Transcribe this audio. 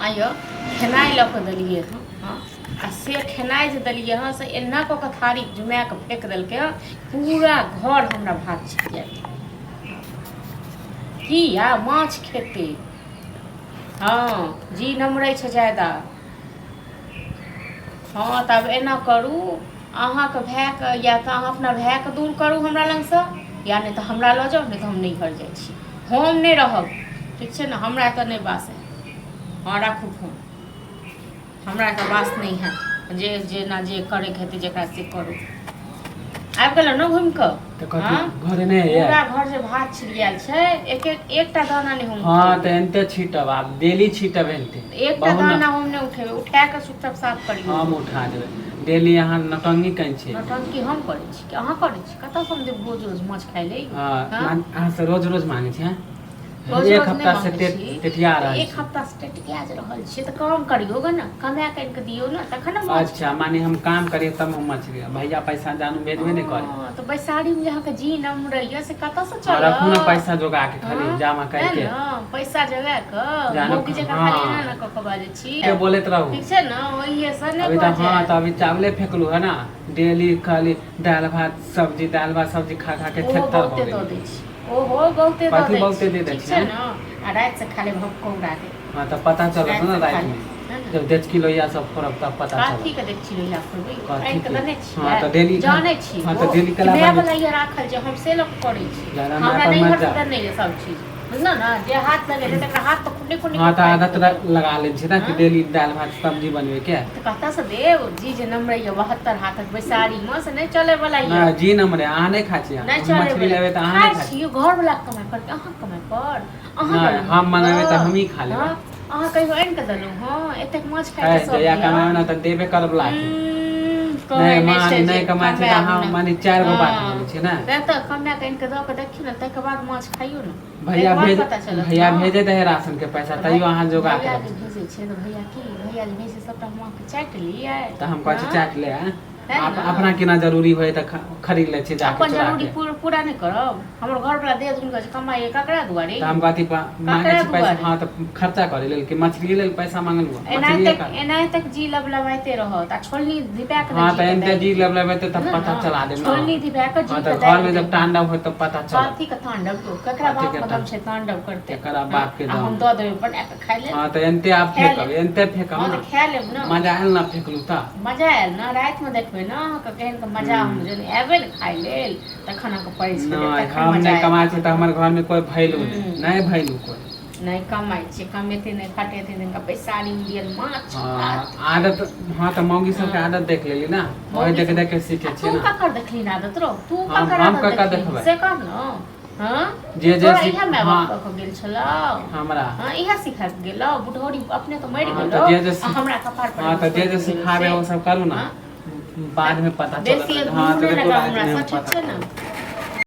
आइयो खेनाइ लऽ कऽ देलियै हँ हँ आ से खेनाइ जे देलियै हँ से एना कऽ कऽ थारी जुमा कऽ फेक देलकै हँ, पूरा घर हमरा भात छिटिया गेल। किया माछ खेतै? हँ जी, नमरै छै जादा। हँ, तब एना करू, अहाँके भायके या तऽ अहाँ अपना भायके दूर करू हमरा लगसँ, या नहि तऽ हमरा लऽ जाउ, नहि तऽ हम नैहर जाइ छी, हम नहि रहब। ठीक छै ने? हमरा एतऽ नहि बास हैत। हँ, राखू फोन, हमरा एतऽ बास नहि हैत। जे जेना जे करैके हेतै जकरा से करू। आबि गेलहुँ ने घुमि कऽ? तऽ कथी? हँ? घरे नहि होइए? पूरा घर जे भात छिड़ियाल छै, एक एक एकटा दाना नहि हम हँ, उठेबै। तऽ एनते छीटब, आब डेली छीटब एनते। एकटा बहुत दाना हम नहि उठेबै। उठा कऽ चुपचाप साफ करियौ। हम उठा देबै। डेली अहाँ नौटंकी करै छी। नौटंकी हम करै छी कि अहाँ करै छी? कतऽसँ हम देब रोज रोज माछ खाइ ले? हँ। हँ? अहाँ से रोज रोज मांगै छी, हँ? रोज एक रोज नहि हफ्ता से मांगै छी। टेटिया रहल एक छी। हफ्ता से टेटिया जे रहल छियै तऽ काम करियौ गे ने, कमा कऽ आनि कऽ दियौ ने, तखन ने माछ। अच्छा, माने हम काम करियै तब हम मछली? भैया पैसा जानू भेजबे नहि करे। हँ, तऽ बैसारीमे जे अहाँके जी नमरैया से कतऽसँ हँ, चलत? रखू ने पैसा जोगा के खाली। हँ, जमा तें करके ने पैसा जोगा कऽ जानू मौगी जकाँ खाली हँ। एना ने कऽ कऽ बाजै छी। के बोलैत रहू। ठीक छै ने, ओहिए से नहि अभी तऽ भऽ हँ, जायत। तऽ अभी चावले फेकलू है ना। डेली खाली दालि भात सब्जी, दालि भात सब्जी खा खा के ओहो थेथर भऽ बहुते दऽ गेली। दै छी, ओहो बहुते दऽ कथी दै बहुते छी। दे दै ठीक छी, छै आँय? ने, आ राति से खा लेब हम कौड़ा दे। हँ, तऽ पता चलत राति ने से खा रातिमे लेब, है ने? जब डेचकी लोहिया सब फोड़ब तब पता कथी चलत। के देखची लोहिया फोड़बै? कथी आनि कऽ के? देने हँ, छियै? तऽ डेली जानै छी हँ, तऽ ओ डेली कि कला माय बनबै वाला ये राखल छै, हम से लऽ कऽ करै छी। जादा माय हमरा पर मत नैहर से जाउ। देने ये सब चीज, बुझलहुँ ने? जे हाथ लगेतै तकरा हाथ तऽ खुन्ने खुन्ने हँ, कऽ तऽ काटि आदत देबै। लगा लै छी ने कि हँ? डेली दालि भात सब्जी बनबै के। तऽ कतऽसँ देब? जी जे नमरैया 72 हाथक बैसारी मे से नहि चलै वाला ये। नहि, जी नमरे अहाँ नहि खाइ छी। नहि हम चलै मछली वाला। लेबै तऽ अहाँ खाइ नहि खाइ छी घर वाला के कमाइ पर कि अहाँ कमाइ पर? अहाँ नहि, देलहुँ हम मंगेबै तऽ हँ? हमही खा लेबै। हँ, अहाँ कहियो आनि कऽ देलहुँ हँ एतेक माछ खाइ है छै सब जहिया दिया? कमाबै ने तऽ देबे करब लाके। कहै नहि नहि माँ, छै जे नहि कमाइ छै तऽ कमायब अहाँ ने। माने चारि गो बात हँ बोलै छियै ने। तैं तऽ कमा कऽ आनि कऽ दऽ कऽ देखियौ ने, ताहिके बाद माछ खाइयौ ने। भैया ताहिके बाद भेज पता चलत भैया ने। भेजैत है राशन के पैसा, तऽ तैयो अहाँ जोगा के भैया रखै जे छी। भेजै छै तऽ भैया की, भैया जे भेजै छै सबटा हम अहाँके चाटि लियै? तऽ हम कहै छी हँ चाटि ले आँय? तैं ने। अपना केना जरूरी होइ तऽ खरीद लै छी जाके अपन चोरा जरूरी के। पूरा नहि करब? हमर घरवला देह धुनि कऽ कमाइए ककरा दुआरे? तऽ हम कथी मांगै ककरा छी पैसा? दुआरे? हँ, तऽ खर्चा करै लेल कि मछली लेल पैसा मांगलहुँ? एनाहिते मछलिए खा एनाहिते जी लबलबाइते रहत आ छोलनी धिपा कऽ हँ, जी तऽ के एनते दाबि जी देत। लबलबेतै तब बुझलहुँ पता ने? चला देब ने। छोलनी धिपा कऽ जी हँ, के तऽ दाबि घरमे जब देत। तांडव होत तब पता चलत। कथी के तांडव यौ? केकरा कथी बाप के के दम तांडव? छै तांडव करतै? केकरा हँ बाप के आ दम? हम दऽ देबै बना कऽ खाय लेल। हँ, तऽ एनते आब खा फेकब, लेब। एनते फेकब हँ, ने। तऽ खा लेब ने। मजा आयल ने फेकलू तऽ? मजा आयल ने? रातिमे देखबै ने अहाँके केहन के मजा। हम जहन एबै ने खाय लेल तखन अहाँके परसि कऽ देब। नहि तखन हम मजा नहि आयत कमाइ छी तऽ अहाँके। हमर घरमे कोइ वैल्यू नहि। नहि वैल्यू कोइ। नहि कमाइ छियै, कमेतै नहि खटेतै तिनका बैसारीमे दियल माछ हँ भात। आदत। हँ, तऽ मौगी सबके आदत देख लेली ने, वही मौगी देख सब देख के आ सीखे तू छियै ने। ककर देखली आदत रौ? तू हम ककर हम आदत ककर देखली देखबै? से कह ने। हँ, जे जे तोरा सीख इएह माय हँ बाप कऽ के गेल छलौ? हमरा हँ, इएह सिखा के गेलौ? बुढ़ौरी अपने तऽ मरि हँ, गेलौ तऽ जे जे आ हमरा कपार पर हँ, एगो तऽ जे छोड़ि जे के गेलौ सिखाबे से। ओ सब करू ने। हँ बादमे पता बेसी चलत। हँ, मुँह तऽ नहि देखू लगाउ रातिमे हमरा हम सँ, ठीक पता छै ने? चलत।